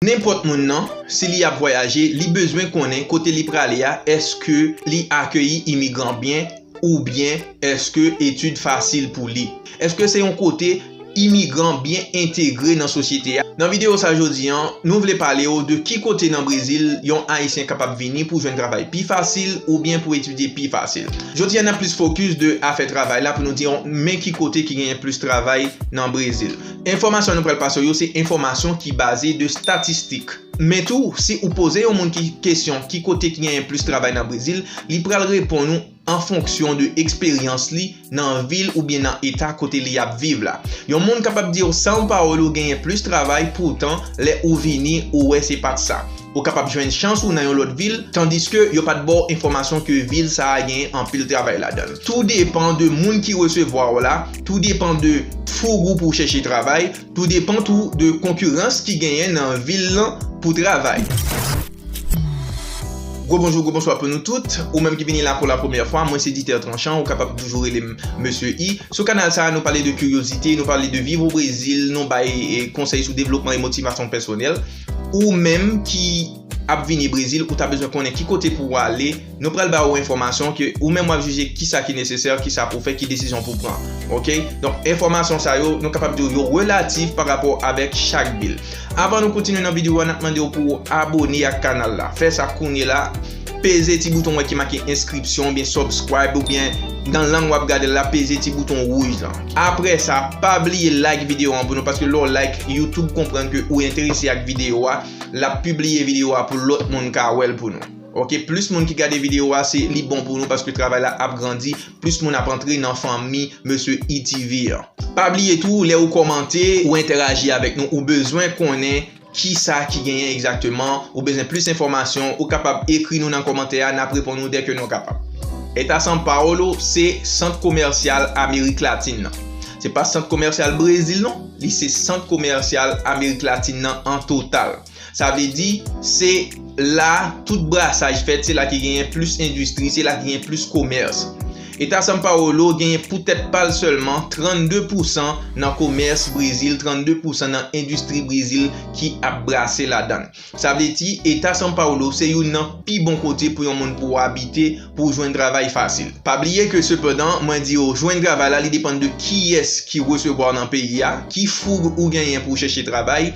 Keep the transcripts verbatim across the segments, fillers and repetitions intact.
Nenpòt moun nan, si li ap vwayaje, li bezwen konnen kote li prale a, èske li akeyi imigran byen, oubyen èske etid fasil pou li? Èske se yon kote imigran byen entegre nan sosyete a? Nan videyo sa jodi an, nou vle pale w de ki kote nan Brezil yon Ayisyen kapab vini pou jwenn travay pi fasil oubyen pou etidye pi fasil. Jodi an, n ap plis fokis de afè travay la pou nou di w men ki kote ki genyen plis travay nan Brezil. Enfòmasyon nou pral pase w yo se enfòmasyon ki baze de statistik. Men tou, si ou poze yon moun ki kesyon ki kote ki genyen plis travay nan Brezil, li pral reponn ou an fonksyon de eksperyans li nan vil oubyen nan eta kote li ap viv la. Yon moun kapab di w São Paulo genyen plis travay, poutan lè ou vini, ou wè se pa t sa. Ou kapab jwenn chans ou nan yon lòt vil, tandiske yo pa t ba w enfòmasyon ke vil sa a genyen anpil travay ladan l. Tou depan de moun ki resevwa w la, tou depan de fougou pou w chèche travay, tou depan tou de konkirans ki genyen nan vil lan pou travay. Gwo bonjou, gwo bonswa pou nou tout. Ou menm ki vini la pou la premyè fwa, mwen se Dieter Tranchant, ou kapab toujou rele m Mesye I. Sou kanal sa a, nou pale de kiryozite, nou pale de viv o Brezil, nou bay, eh, konsèy sou devlopman e motivasyon pèsonèl. Ou menm ki ap vini Brezil, ou ta bezwen konnen ki kote pou w ale, nou pral ba ou enfòmasyon ke ou menm w ap jije kisa ki nesesè, kisa pou w fè, ki desizyon pou w pran. Oke? Donk, enfòmasyon sa yo, nou kapab di w yo relatif pa rapò avèk chak vil. Avan nou kontinye nan videyo a, n ap mande w pou w abone ak kanal la. Fè sa kounye la. Peze ti bouton w wè ki make enskripsyon oubyen subscribe oubyen nan lang w ap gade l la, peze ti bouton wouj lan. Apre sa, pa bliye like videyo an pou nou, paske lè w like, YouTube konprann ke ou enterese ak videyo a, l ap pibliye videyo a pou lòt moun ka wè l pou nou. Oke, plis moun ki gade videyo a, se li bon pou nou paske travay la ap grandi, plis moun ap antre nan fanmi Mesye I T V an. Pa bliye tou, lè ou kòmante, ou entèraji avèk nou, ou bezwen konnen kisa ki genyen egzakteman, ou bezwen plis enfòmasyon, ou kapab ekri nou nan kòmantè a, n ap reponn ou dèke nou kapab. Eta São Paulo se sant komèsyal Amerik Latin nan. Se pa sant komèsyal Brezil non, li se sant komèsyal Amerik Latin nan an total. Sa vle di, se la tout brasaj fèt, se la ki genyen plis endistri, se la ki genyen plis komès. Eta São Paulo genyen pou tèt pa l sèlman trannde pousan nan komès Brezil, trannde pousan nan endistri Brezil ki ap brase ladan l. Sa vle di, Eta São Paulo se youn nan pi bon kote pou yon moun pou w abite, pou w jwenn travay fasil. Pa bliye ke sepandan, mwen di w, jwenn travay la, li depann de kiyès ki resevwa w nan peyi a, ki foug ou genyen pou w chèche travay,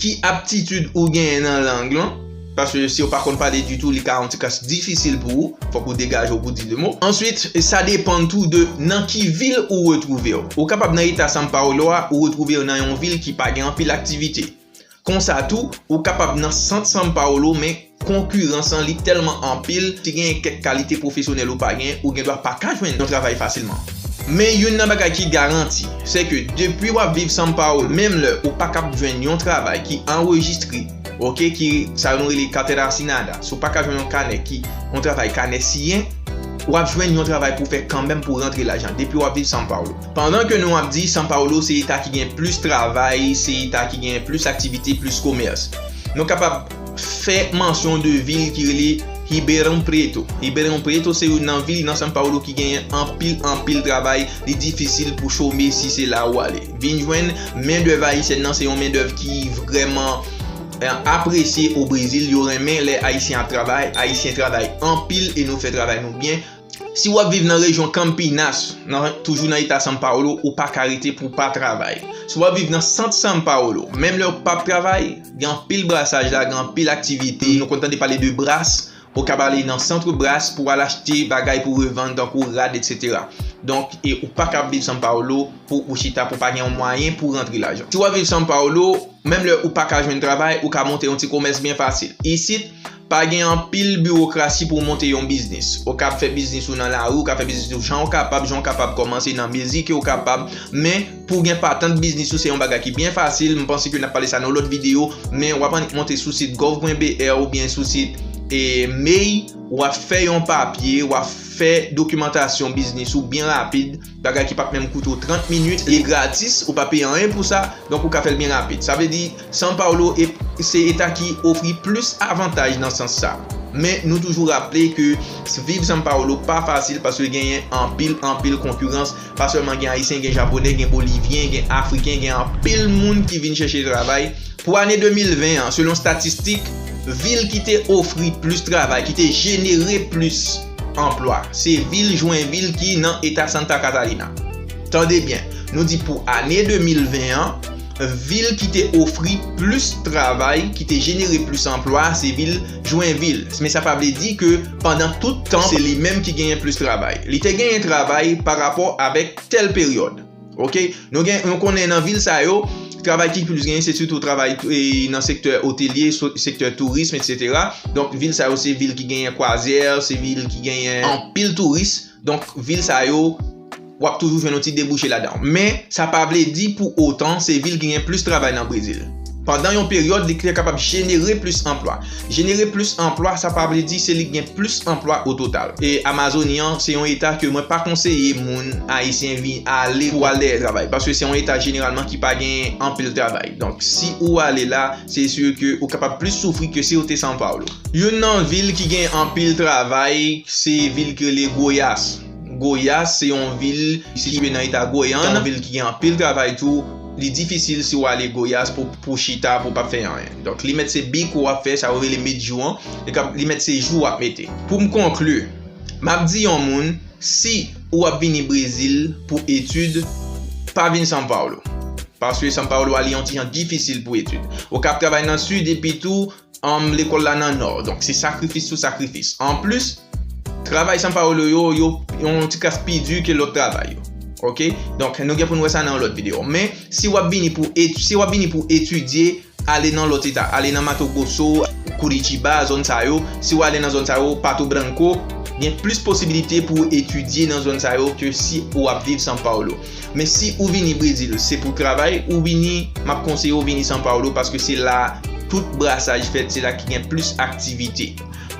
ki aptitid ou genyen nan lang lan. Paske si w pa konn pale ditou, li ka yon ti kras difisil pou ou. Fòk ou degaje w pou di de mo. Answit, sa depann tou de nan ki vil ou retwouve w. Ou kapab nan Eta São Paulo a, ou retwouve w nan yon vil ki pa gen anpil aktivite. Konsa tou, ou kapab nan sant São Paulo, men konkirans lan li tèlman anpil, si genyen kèk kalite pwofesyonèl ou pa genyen, ou gendwa pa ka jwenn yon travay fasilman. Men youn nan bagay ki garanti, se ke depi w ap viv São Paulo, menm lè ou pa ka jwenn yon travay ki anrejistre, oke, ki sa nou rele carteira assinada, si w pa ka jwenn yon kanè ki, yon travay kanè siyen, w ap jwenn yon travay pou w fè kanmenm pou rantre lajan depi w ap viv São Paulo. Pandan ke nou ap di São Paulo se eta ki gen plis travay, se eta ki gen plis aktivite, plis komès. Nou kapab fè mansyon de vil ki rele Ribeirão Preto. Ribeirão Preto se youn nan vil nan São Paulo ki genyen anpil, anpil travay. Li difisil pou chome si se la ou ale. Vin jwenn mendèv ayisyèn nan, se yon mendèv ki vrèman, eh, apresye o Brezil. Yo renmen lè Ayisyen ap travay. Ayisyen travay anpil e nou fè travay nou byen. Si w ap viv nan rejyon Campinas, nan, toujou nan eta São Paulo, ou pa ka rete pou w pa travay. Si w ap viv nan sant São Paulo, menm lè w p ap travay, gen anpil brasaj la, gen anpil aktivite. Nou konn tande pale de bras, ou ka ale nan sant bras pou w al achte bagay pou revann, tankou rad, etsetera. Donk, e ou pa ka ap viv São Paulo pou ou chita, pou pa gen yon mwayen pou rantre lajan. Si w ap viv São Paulo, menm lè ou pa ka jwenn travay, ou ka monte yon ti komès byen fasil. Isit, pa gen anpil biwokrasi pou w monte yon biznis. Ou ka fè biznis ou nan lari, ou ka fè biznis ou jan ou kapab, jan ou kapab kòmanse nan mezi ke ou kapab. Men, pou w gen patant biznis ou, se yon bagay ki byen fasil. M panse ke n ap pale sa nan lòt videyo, men w ap annik monte sou sit gov pwen B R oubyen sou sit, e, mei, w ap fè yon papye, w ap fè dokimantasyon biznis ou byen rapid. Bagay ki p ap menm koute w trant minit, li gratis, ou pa peye anyen pou sa, donk ou ka fè l byen rapid. Sa vle di, São Paulo e, se eta ki ofri plis avantaj nan sans sa. Men nou toujou raple ke viv São Paulo pa fasil paske genyen anpil, anpil konkirans. Pa sèlman gen Ayisyen, gen Japonè, gen Bolivyen, gen Afriken, gen anpil moun ki vin chèche travay. Pou ane de mil ven an, selon statistik, vil ki te ofri plis travay, ki te jenere plis anplwa, se vil Joinville ki nan eta Santa Catarina. Tande byen, nou di pou ane de mil ven an, vil ki te ofri plis travay, ki te jenere plis anplwa, se vil Joinville. Men sa pa vle di ke pandan tout tan, se li menm ki genyen plis travay. Li te genyen travay pa rapò avèk tèl peryòd. Oke? Nou gen, nou konnen nan vil sa yo, travay ki plis genyen, se sitou travay, e, nan sektè otelye, so-, sektè tourism, etsetera. Donk, vil sa yo, se vil ki genyen kwazyè, se vil ki genyen anpil touris. Donk, vil sa yo, w ap toujou jwenn yon ti debouche ladan. Men, sa pa vle di pou otan, se vil ki gen plis travay nan Brezil. Pandan yon peryòd, li te kapab jenere plis anplwa. Jenere plis anplwa, sa pa vle di se li gen plis anplwa o total. E Amazoni an, se yon eta ke mwen pa konseye moun ayisyen vin ale pou al dèyè travay, paske se yon eta jeneralman ki pa gen anpil travay. Donk, si ou ale la, se si ke ou kapab plis soufri ke si ou te São Paulo. Youn nan vil ki gen anpil travay, se vil ki rele Goiás. Goiás se yon vil ki sitiye nan eta Goiânia, yon vil ki gen anpil travay tou. Li difisil si w ale Goiás pou, pou chita, pou w pa fè anyen. Donk, li mèt se bik ou ap fè, sa yo rele mediu an. Li ka, li mèt se jou w ap mete. Pou m konkli, m ap di yon moun, si ou ap vini Brezil pou etid, pa vin São Paulo. Paske São Paulo a li yon ti jan difisil pou etid. Ou ka ap travay nan sid, epi tou, um, lekòl la nan nò. Donk, se sakrifis sou sakrifis. Anplis, travay São Paulo yo, yo yon ti kras pi di ke lòt travay yo. Oke? Donk, nou gen pou n wè sa nan yon lòt videyo. Men, si w ap vini pou et-, si w ap vini pou etidye, ale nan lòt eta, ale nan Mato Grosso, Curitiba, zòn sa yo. Si w ale nan zòn sa yo, Pato Branco, gen plis posibilite pou w etidye nan zòn sa yo ke si ou ap viv São Paulo. Men si ou vini Brezil, se pou travay, ou vini, m ap konseye w vini São Paulo, paske se la tout brasaj fèt, se la ki gen plis aktivite.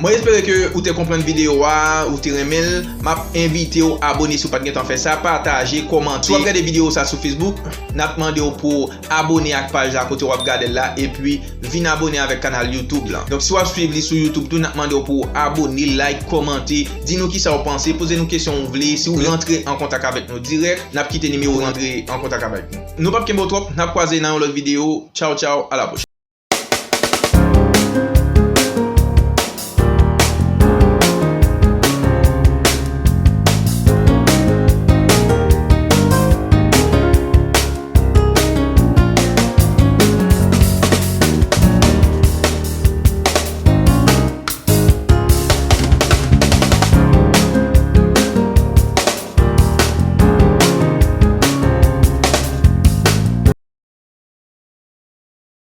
Mwen espere ke ou te konprann videyo a, ou te renmen l. M ap envite w abone si w pa t gentan fè sa, pataje, kòmante. Si w ap gade videyo sa sou Facebook, n ap mande w pou w abone ak paj la kote w ap gade l la, epi vin abone avèk kanal YouTube la. Donk, si w ap swiv li sou YouTube tou, n ap mande w pou w abone, like, kòmante, di nou kisa w panse, poze nou kesyon ou vle, si w rantre an kontak avèk nou dirèk, n ap kite nimewo rantre an kontak avèk nou. Nou p ap kenbe w twòp, n ap kwaze nan yon lòt videyo. Tchaw, tchaw, a la pwochèn.